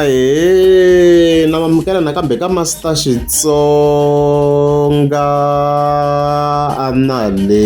Ahee na mamukela nakambe ka Master Xitsonga Analyst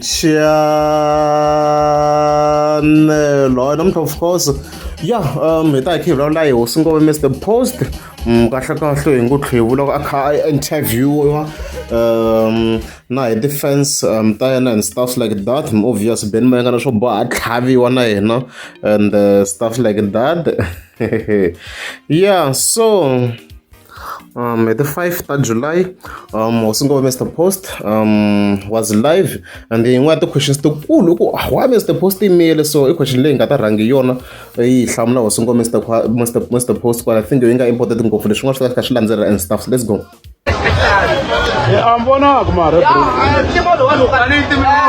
channel namuntlha of course ya hi ta hi kha hi vulavula hi hosi ngove Mr Post kahle kahle hi ngo tlhe hi vula a kha a interview-iwa na hi ti-fans ta yena and stuff like that obvious Benny Mayengani swo boha a tlhaviwa na yena and stuff like that yeah so hi ti-5 ta July hosi ngove Mr Post was live and yin'wana ya ti-questions tikulu ku why Mr Post yi miyele so i question leyi nga ta rhangi yona yi hlamula hosi ngove Mr Post kwala I think yi nga important ngopfu leswin'wana swi ta fika swi landzelela and stuff so let's go. A mi vonaka mara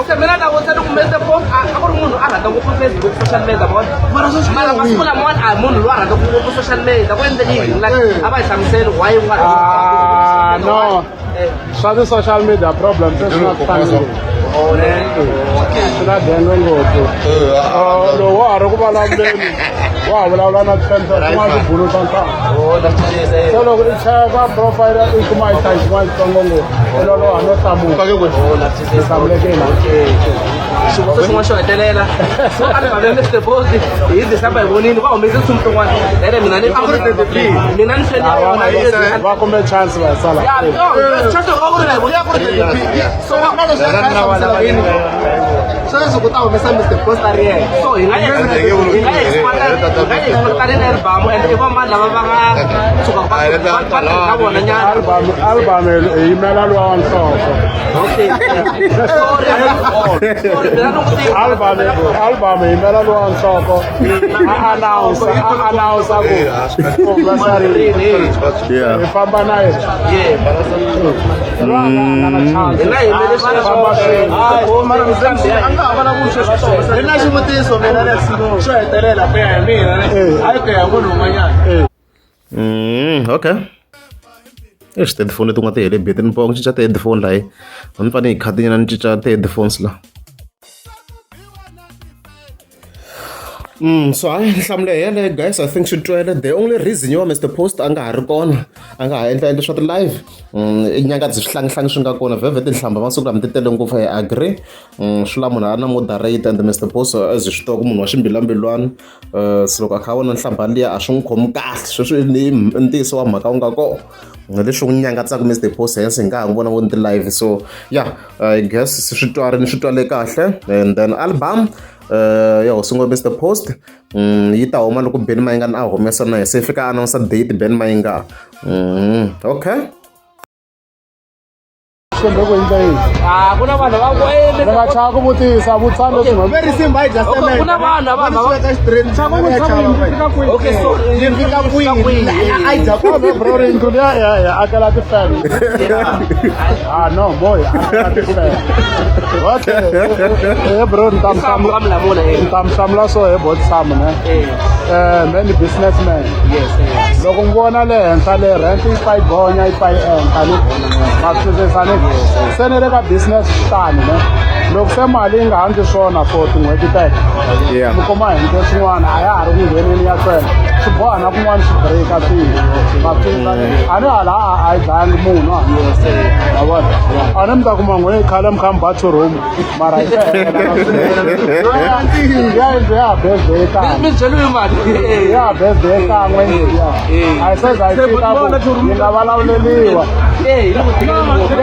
Se mina na vutisa ni ku Mr Post a ku ri munhu a rhandza ngopfu Facebook social media vona mara masiku lamawani a hi munhu loyi a rhandza ngopfu social media ku endle yini like a va hi hlamuseli why u nga Ah, no swa ti-social media problem se swi nga tlangi swi na denge ngopfu lowu wa ha ri ku vulavuleni wa ha vulavula na ti-fans swin'wana swi bulu swa nhlana se loko i cheka profile i kuma yi hlayi xin'wana xitsongo ngopfu i loloha no hlamula hlamulekeni. Xivutiso xin'wana xo hetelela so a ni va Mr Post hi December hi vonile va humese nchumu tin'wana ene mina ni mina ni feni ya yona Va kume chance va sala. Ya no chance a ku ri na ya ku ri so na leswi a hlamusela yini sweswi ku ta humesa Mr Post a ri yena so hi nga expecta rini album and i va mani lava va nga tshuka va va ka vona nyana? Album hi yimela luwa wa nhloko. Okay, sorry sorry, mina ni ku Album hi yimela luwa wa nhloko a announce ku humesa rini. Hi famba na yena. Luwa a nga na chance. Hi nga yimeli sweswo. Famba swin'we. Mara a nga ha vulavuli sweswo ni na xivutiso mina lex xo hetelela ku ya hi mina ne a yi ku ya hi munhu un'wanyana. Okay. Eish, ti-headphone leti nga ti hele betini ni boha ku cinca ti-headphone laha ni fanele hi khatinyana ni cinca ti-headphones la. So hayi nhlamulo yeleyo guys I think swi twele the only reason yo Mr Post a nga ha ri kona a nga ha endla endla swa ti-live i nyanga byi swihlangihlanghi swi nga kona vhevhe tinhlamba masiku lama ti tele ngopfu I agree swi la munhu a na moderate and Mr Post as hi swi tiva ku munhu wa ximbilambilwana se loko a kha a vona nhlamba liya a swi n'wi khomi kahle sweswi i ntiyiso wa mhaka wu nga kona leswi n'wi nyangatsaka Mr Post hence hi nga ha n'wi vona voni ti-live so yeah I guess se swi twarini swi twale kahle and then album ya hosi ngove Mr Post yi ta huma loko Benny Mayengani a humesa na se fika announce date Benny Mayengani okay. Kumbe ku endla yini? Ah, ku na vanhu va ku Ni nga chava ku vutisa vutisani leswi nga very simple I just Okay, ku na vanhu vanhu va ka stream Okay, so yi fika kwini a yi dya Kambe bro yindlu liya ya akela ti-fan. Ah no boy akela ti-fan. Okay bro ni ta mi hlamula ka milamula ni ta mi hlamula so hi bot sam ne. Me ni businessman. Loko mi vona le henhla le rent yi pfa yi gonya yi pfa yi enhla ni ma swi twisisa ni se ni le ka business tani ne loko se mali yi nga handli swona for tin'hweti teto mi kuma hi ndle swin'wana a ya ha ri ku ngheneni ya twela swi boha na kun'wana swi breaka swilo ma twisisa a ni hala a yi dlayangi munhu a ma vona a ni mi ta kuma n'we khale mi kha mi ba two room mara yi ya yindlu ya ha birthday kan'we Mi byeliwe mali ya ha birthday kan'we ya a yi se za yi fika ku yi nga vulavuleliwa. Eh, yi le ku tikeleni ngopfu.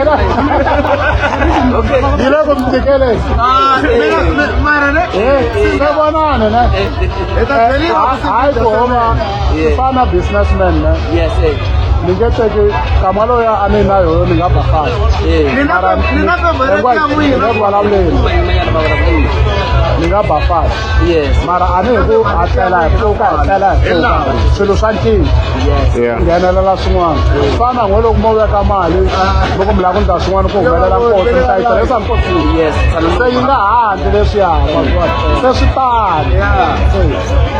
Okay. Yi le ku mi tikeleni. Mara ne Se vonani ne. Hi ta byeliwa ku Hayi ku homa swi fana na businessman ne. Ni nge teki kama loyi a ni na yoho ni nga ba kahle. Ni na favorite ya n'wina. Ni ku vulavuleni. Ni nga ba five. Yes. Mara a ni hi ku hatlela hi pfuka hi tlela hi pfuka. Swilo swa cinca. Yes. Yeah. Nghenelela swin'wana. Fana n'we loko mo veka mali loko mi lava ku endla swin'wana ku humelela nkosi mi ta yi tirhisa nkosini. Yes. Se yi nga handli leswiya ma swi vona. Se swi tani.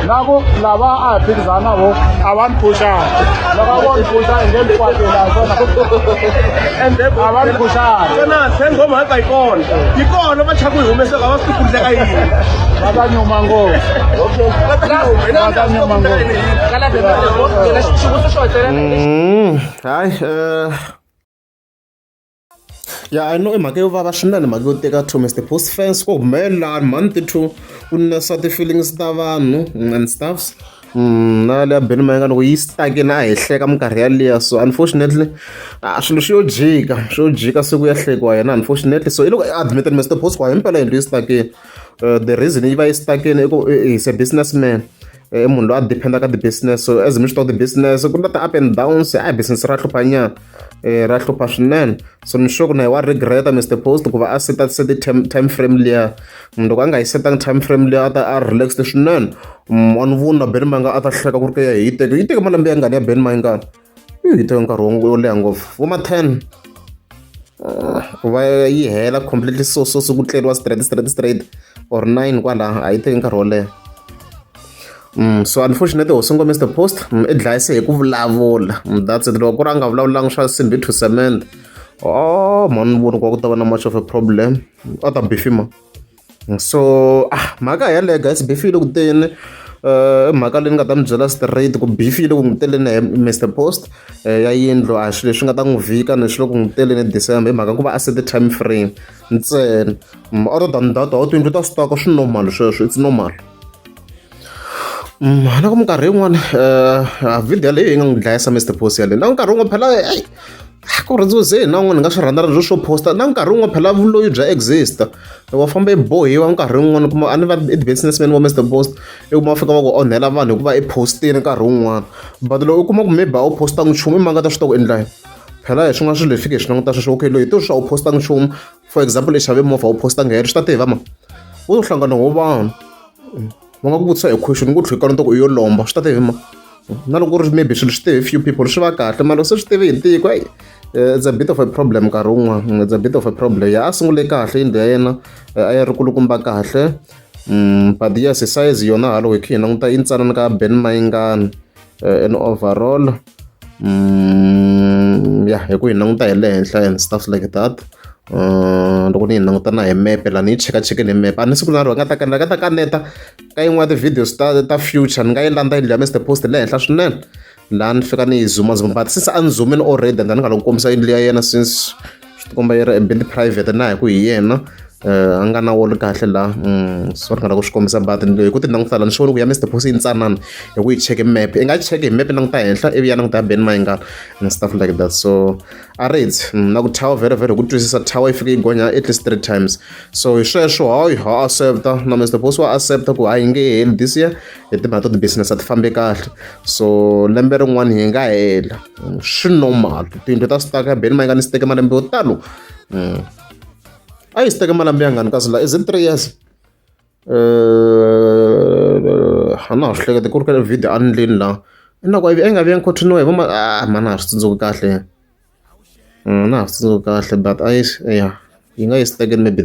Na ku lava a hi phikizana na vo a va ni phuxangi. Loko a vo ni phuxa i nge ni kwateli a hi swona. A va ni phuxangi. Tsena se nghoma haka yi kona yi kona va chava ku yi humesa va swi ku endleka yini Va ta nyuma ngopfu. Okay. Va ta nyuma, hina Va ta nyuma ngopfu. Kala the xivutiso xo hetelela Hayi ya I know i mhaka yo vava swinene mhaka yo teka to Mr Post fans ku humelela month to ku nesa ti-feelings ta vanhu and stuffs. Na leya Benny Mayengani loko yi stuck-ini a hi hleka minkarhi yaliya so unfortunately a swilo swi yo jika swi yo jika se ku ya hlekiwa yena unfortunately so i loko a admit-ini Mr Post ku himpela yindlu yi stuck-ini. The reason yi va yi stuck-ini i ku he's a businessman. I munhu loyi a depend-a ka ti-business so as mi swi tiva ti-business ku na ti-up and downs a business ra hlupha nyana ra hlupha swinene so ni sure ku na hi wa regret-a Mr Post ku va a seta se ti-time frame liya. Loko a nga yi setanga time frame liya a ta a relaxed swinene a ni voni na Benny Mayengani a ta hleka ku ri ka ya hi yi teke yi teke malembe ya ngani ya Benny Mayengani yi teke nkarhi wo leha ngopfu vo ma 10 ku va yi hela completely so so so ku tleriwa straight straight straight or 9 kwalaho a yi teki nkarhi wo leha. So unfortunately hosi ngo Mr Post i dlayise hi ku vulavula. That's it. Loko ku ri a nga vulavulanga swa simbi to cement oh mani voni ku ta va na much of a problem a ta bifi ma. So mhaka yaleyo guys bifi yi le ku teni. Mhaka leyi ni nga ta mi byela straight ku bifi yi le ku n'wi teleni hi Mr Post ya yindlu a hi swilo leswi nga ta n'wi vhika ni swi le ku n'wi teleni December hi mhaka ku va a sete time frame ntsena. Other than that tiyindlu ta stock swi normal sweswo it's normal. Na ku minkarhi yin'wani video yaleyo yi nga n'wi dlayisa Mr Post yaleyo na nkarhi wun'we phela eyi ku rhandziwe ze na un'wana hi nga swi rhandza na swo posta na nkarhi wun'we phela vuloyi bya exist wa famba i bohiwa nkarhi wun'wani kuma a ni va i ti-businessman va Mr Post i kuma va fika va ku onhela vanhu hikuva i postini nkarhi wun'wani but loko u kuma ku maybe a wu postanga nchumu i manga ta swi tiva ku endla yini phela hi swin'wana swilo hi fike hi swi languta sweswo okay loyi hi to swi a wu postanga nchumu for example i xave movha wu postanga helo swi ta tiva ma wo hlangana wo vanhu va nga ku vutisa hi question ku tlhela kaneta ku i yo lomba swi ta tive ma na loko ku ri maybe swilo swi tive few people swi va kahle mara se swi tive hi tiko eyi it's a bit of a problem nkarhi wun'wana it's a bit of a problem ya a sungule kahle yindlu ya yena a yi ri kulukumba kahle but yes size yona halo hi kha hi languta yi ntsanana ka Ben Mayengani in overall ya hi ku hi languta hi le henhla and stuff like that. Loko ni yi languta na hi mepe laha ni yi chekachekile hi mepe a ni siku na rin'we nga ta kaneta nga ta kaneta ka yin'wana ya ti-videos ta future ni nga yi landza yindlu ya Mr Post le henhla swinene laha ni fika ni yi zoom zoom but since a ni zoom-ini already and a ni nga la ku kombisa yindlu ya yena since swi tikomba yi ri a bit private na hi ku hi yena a nga na wall kahle laha so ni nga la ku swi kombisa but hi ku ti languta la ni swi vona ku ya Mr Post yi ntsanana hi ku yi cheke mepe i nga cheke hi mepe languta henhla ivi ya languta ya Ben Mayengani and stuff like that so a ri na ku tower vhele vhele hi ku twisisa tower yi fike yi gonya at least 3 times so hi sweswo hayi ha accepta na Mr Post wa accepta ku a yi nge heli this year hi timhaka ta ti-business a ti fambi kahle so lembe rin'wana hi nga hela swi normal tiyindlu ta stock ya Benny Mayengani swi teke malembe yo talo a yi swi teke malembe ya ngani kasi la is it 3 years a na ha swi hleketa ku ri ka video a ndleni laha ingaku a yi nga vuyangi continue hi vo ma a na ha swi tsundzuki kahle na ha swi tsundzuki kahle but a yi ya yi nga yi swi tekeni maybe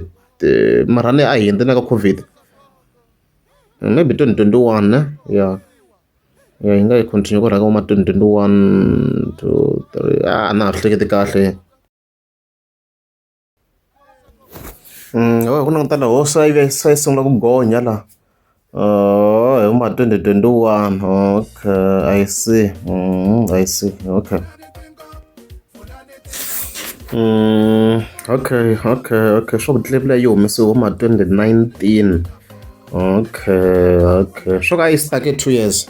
mara a ni a hundzi na ka COVID maybe 2021 ne ya ya yi nga yi continue ku rhanga vo ma 2021 2 3 a na ha swi hleketi kahle. Hi ku languta laha ho se yi se yi sungula ku gonya laha hi ma 2021 okay I see I see okay okay okay okay swa ku tlevula yi humesiwe ma 2019 okay okay swo ka yi stuck-e 2 years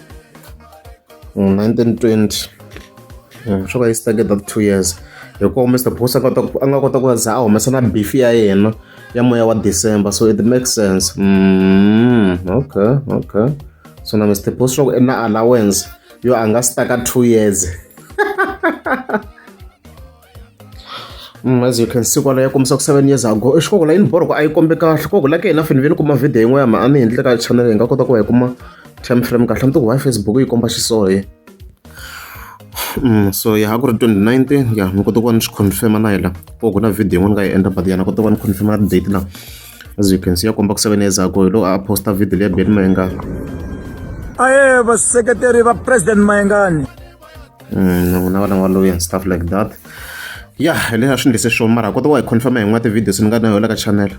1920 swo ka yi stuck-e that 2 years hikuva Mr Post a nga kota ku za a humesa na beef ya yena ya moya wa December so it makes sense okay okay so na Mr Post swa ku i na allowance yo a nga stuck-a 2 years. As you can see kwala ya kombisa ku 7 years ago i xikoko la yini boroko a yi kombe kahle koko la ke hina fini ve ni kuma video yin'we ya ma a ni hindle ka channel hi nga kota ku va hi kuma time frame kahle ni ku why Facebook yi komba xisohe. So ya ha ku ri 2019 ya ni kota ku va ni swi confirma na yela ko ku na video yin'wana nga yi endla, but ya na kota ku va ni confirma na date la. As you can see, ya komba ku 7 years ago hi loko a posta video leya Benny Mayengani. Aye, vaseketeri va President Mayengani. Na vana va loyi and stuff like that. Ya hi leswi a swi endlise swona, mara ha kota ku va hi confirma hi n'wana ti-videos ni nga na yona ka channel.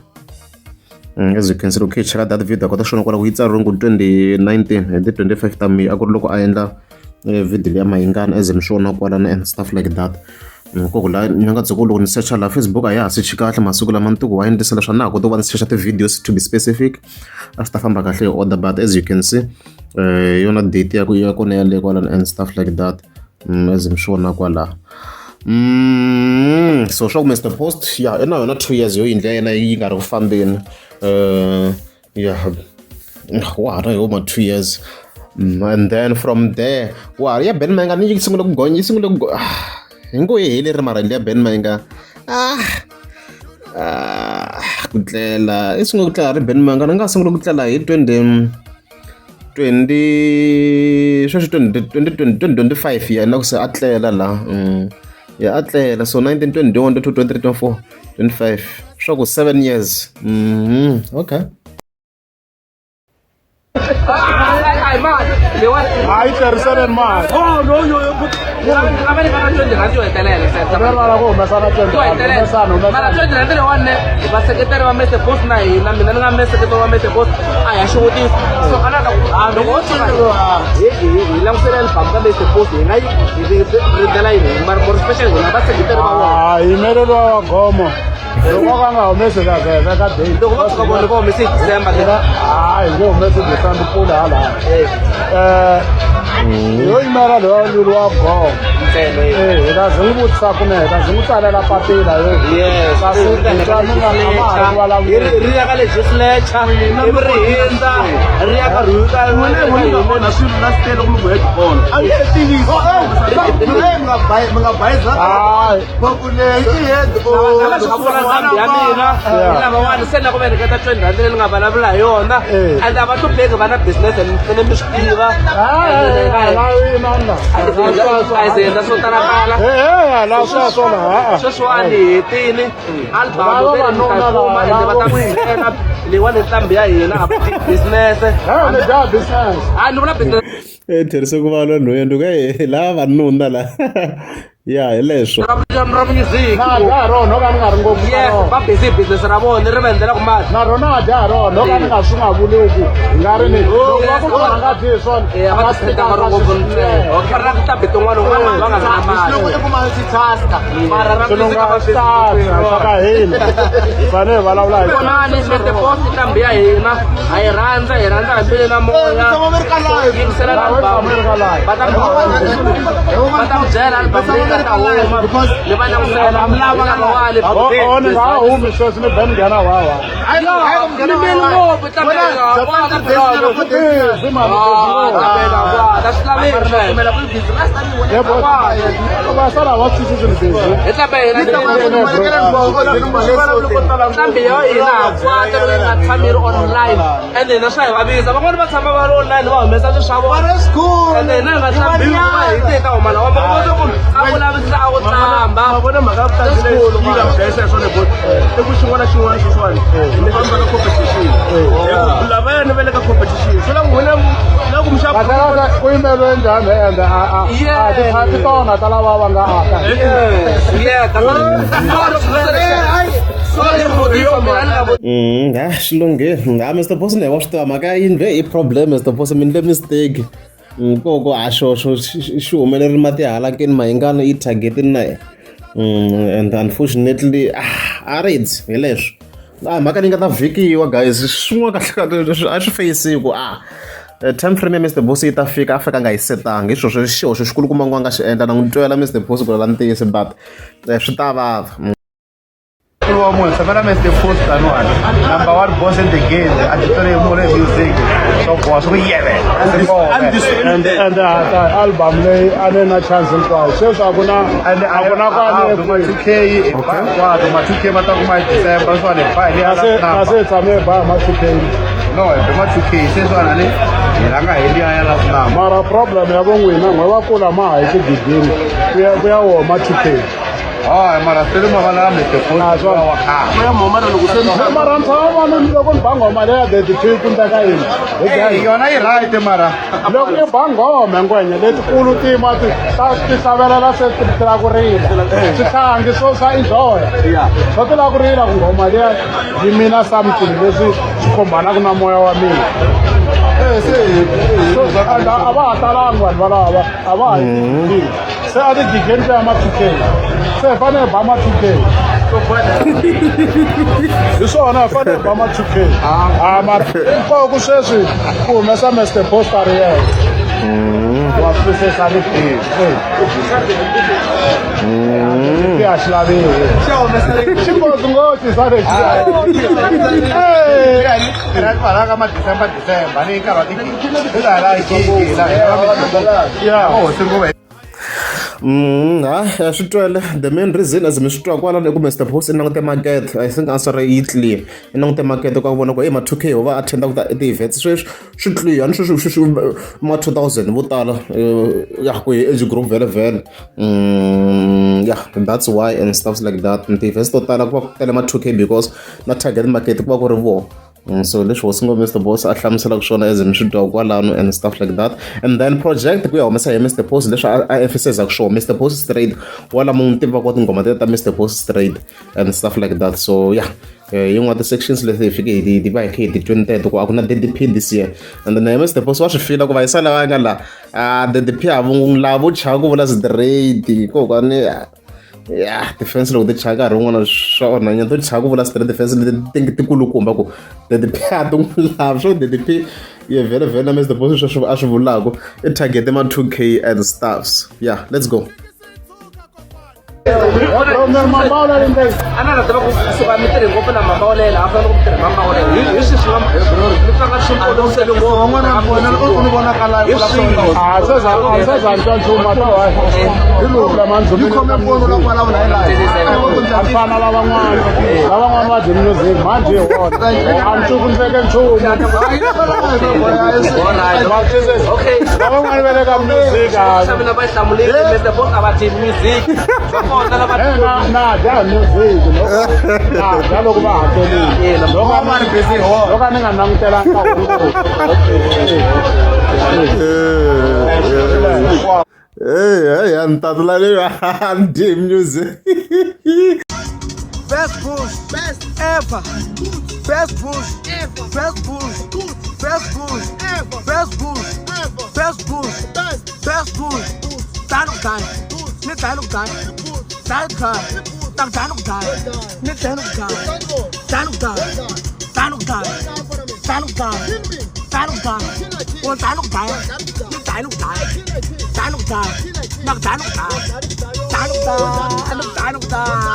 As you can see, loko hi cheka that video, kota swona kwala ku yi tsariwe ku 2019 hi ti 25 ta May, a ku ri loko a endla video leya Mayengani, as mi swona kwalano and stuff like that. Koko la ni nga byeko loko ni searcha la Facebook a ya ha search kahle masiku lama ni tiku wa endlisela swa na ha kota ku va ni searcha ti-videos to be specific, a swi ta famba kahle hi order. But as you can see, yona date ya ku ya kona yaleyo kwalano and stuff like that. As mi swona kwalaho. So swa ku Mr Post ya i na yona 2 years yo yindlu ya yena yi nga ri ku fambeni. Ya wa ha ri hi ma 2 years. And then from there wa ha ri ya Ben Mayengani yi sungule ku gonya, yi sungule ku hi ngo yi heleri, mara yindlu ya Ben Mayengani ku tlela i sungule ku tlela ri Ben Mayengani a nga sungule ku tlela hi 20 20 sweswi 20 2025 ya na ku se a tlela la. Ya a tlela so 19, 21, 22, 23, 24, 25, swa ku 7 years. Okay. A yi tlheriseleni mali. A va nyikaka R20 yo hetelela. Va lava ku humesa na R20, humesani. Mara humesani. R20 leyiwani, vaseketeri va Mr Post na hina, mina ni nga museketeri wa Mr Post, a hi ya xivutiso. So a na ku loko ho tshuka hi langutisela album ka Mr Post, hi nga yi hi rindzela yini, mara more special hina vaseketeri va vona? A yimeleriwa wa gomo loko a nga humesi ka veka ka date. Loko va tshuka vona va humese hi December. Hayi, nge humesi December kule hala. Yo yimela lowa lulu wa gomo. Ntsena. Eh, hi ta ze n'wi vutisa kunene, hi ta ze n'wi tsalela papila yo. Yes. Kasi hi twa mi nga a ma ha ri ku vulavuleni. Ri ya ka legislature, ivi ri hindza ri ya ka rhuka. N'wina hi nga vona swilo na sitele ku mi headphone a nge tivisi mi nga bayiza. Hayi. Va ku leyi i headphone. Vula nqambi ya mina lavawani se na ku va nyiketa R20 leyi ni nga vulavula hi yona. And a va hlupheki, va na business and fane mi swi tiva. A hi ze endla swo talatala. La sweswo la. Sweswiwani hi hetini album veri mi ta kuma ende va ta mi byela leyiwani nqambi ya hina a business. Ni dya business. A ni vula business. E tlherise ku vulavula nhwenya ku e lava vanuna la ya hi leswo. Ra music. Na dya hi rona no ka ni nga ri ngopfu ka Yes. rona. Va busy hi business ra vona ri va endlela ku mali. Na rona a dya hi rona no ka ni nga swi nga vuliwi ku hi nga ri ni loko va ku munhu a nga dyi hi swona. Eh, a va ti ri ngopfu ntsena okay na tinqambi tin'wana un'wana va nga ri na mali. Loko i kuma xitasta mara ra Swilo music nga a va start swa ka hina hi fanele hi vulavula hi Vonani, Mr Post nqambi ya hina, ha yi rhandza, hi rhandza hi mbilu na moya. Tshama mi ri ka live. Yingisela album, va ta mi byela album leyi nga ta huma ni va langutisela lavawani. O ni nga ha humi sweswi ni ben nghena wawa. Ni meli ngopfu Busy mani, busy. swi laveki. Yebo, va sala va swi ni busy. Hi tlambe hina nqambi ya hina ha kwata loyi nga tshami yi ri online, and hina swa hi vavisa van'wani va tshama va ri online va humesa swilo swa vona, and hina hi nga tlambiwi ku va hi te hi ta huma lawa ma kota ku a vulavisisa a ku tlamba. Vona mhaka ya vutangi leyi yi nga dlayisa hi swona bot i ku xin'wana na xin'wana sweswiwani mi famba ka competition, lavayani va le ka competition swi la ku n'wina la ku mixava. Kahle ku yimbeliwe njhani ende a a ti tona ta lava va nga aka. Yeah, sorry, Ha swi lunghile. Ha Mr Post ne wa swi tiva mhaka ya yindlu i problem. Mr Post mi ndle mistake. Koko a xoxo xi humelerile mati halakeni Mayengani yi targetini na yena. And unfortunately a ridzi hi leswo a mhaka leyi nga ta vhikiwa guys swin'wana kahle kahle a swi feyisiku a time frame ya Mr Boss yi ta fika a fika a nga yi setanga hi swona xihoxo xikulukumba ngo a nga xi endla na n'wi twela Mr Boss ku lava ntiyiso, but swi ta vava. wa munhu tshamela Mr Post taniwani number one boss in the game a ti twele mule music swo boha swo ku yeve And and album leyi a ni na chance hinkwayo sweswi a ku na a ku na ku a ni ye ma kwihi 2K hinkwato ma 2K ma ta kuma hi December swani hi ba hi liya a se last a se number tshame hi ba ma 2K no hi be ma 2K sweswiwani a ni hi rhanga hi liya ya last number mara problem ya vo n'wina n'we va kula ma ha yi tigigini ku ya ku ya wo ma 2K hayi mara still ma va na Mr Post Ah, swona. wa khale mara ni tshama vona ni loko ni ba nghoma leya thirty two ku ndleka yini hi Eh, yona yi right mara loko i ba nghoma ngwenya letikulu ti ma ti ta ti hlavelela se ti ti lava ku rila swihlangi swo swa enjoya swo ti lava ku rila ku nghoma liya yi mina something leswi swi khumbanaka na moya wa mina So, a va ha talangi vanhu valava a va ha yi se a tigigeni ku ya ma 2K se hi fanele hi ba ma 2K hi swona hi fanele hi ba ma 2K a mara nkoku sweswi ku humesa Mr Post a ri yena wa twisisa ni a xi laviwi xi nghozi ngopfu sa lexi kwalaho ka ma December December ni nkarhi wa tigigi hi laha la gigi laha hi Yeah. hosi nguva Ha swi twele the main reason as mi swi twa kwalano i ku Mr Post i langute market I think answer yi clear i langute market ka vona ku e ma 2K ho va attenda ku ta ti-events sweswi swi clear ani sweswi sweswi ma 2000 vo tala ya ku hi age group vhele vhele yeah, that's why and stuff like that. Ti-events to tala ku va ku tele ma 2K because na target market ku va ku ri vona. So leswi hosi ngo Mr Boss a hlamuselaka swona as mi swi twa kwalano and stuff like that. And then project ku ya humesa hi Mr Post leswi a emphasize swona Mr Post straight wala mu n'wi tivaka tinghoma teta ta Mr Post straight and stuff like that. So yeah, yin'wana ti-sections leti hi fike hi ti va hi khe hi ti twini teto ku a ku na Daddy P this year. And then Mr Post wa swi fila ku vayisa lava nga la a Daddy P a vo lava vo chava ku vula straight kokwani ya defense loko ti chaya nkarhi wun'wana swa onha nyana to chaya ku vula straight defense leti ti kulukumba ku Daddy P a ti n'wi lavi swo Daddy P ye vhele vhele na Mr Post sweswo a swi vulaka i target ma 2K and stuffs. Yeah, let's go. A na tiva ku suka mi tirhi ngopfu na mamaolela a fanele ku mi tirhi mamaolela hi swi swi mi tlanga swimpolosele ngopfu. A se za a se za ni twa nchumu mata wa hi problem a yi khome foni la vulavula hi laha a fana lavan'wana lavan'wana va dyi music manje hi wona a ni twi ku ndleke nchumu. Okay. Lavan'wana va le ka music a xa mina va yi hlamulile Mr Boss a va dyi music va kona lava Eh, na na dya music na dya loko va hakelile loko a loko a ni nga langutelanga. Hey, hey, a ni tatula leyi a ni dyi music. Best push, best ever. Best push, ever. Best push, best push, ever. Best push, ever. Best push, best, best push. Tano kai, ni tano kai, tano kai, tang tano kai, ni tano kai, tano kai, tano kai, tano kai, tano kai, o tano kai, ni tano kai, tano kai, nak tano kai, tano kai, tano kai.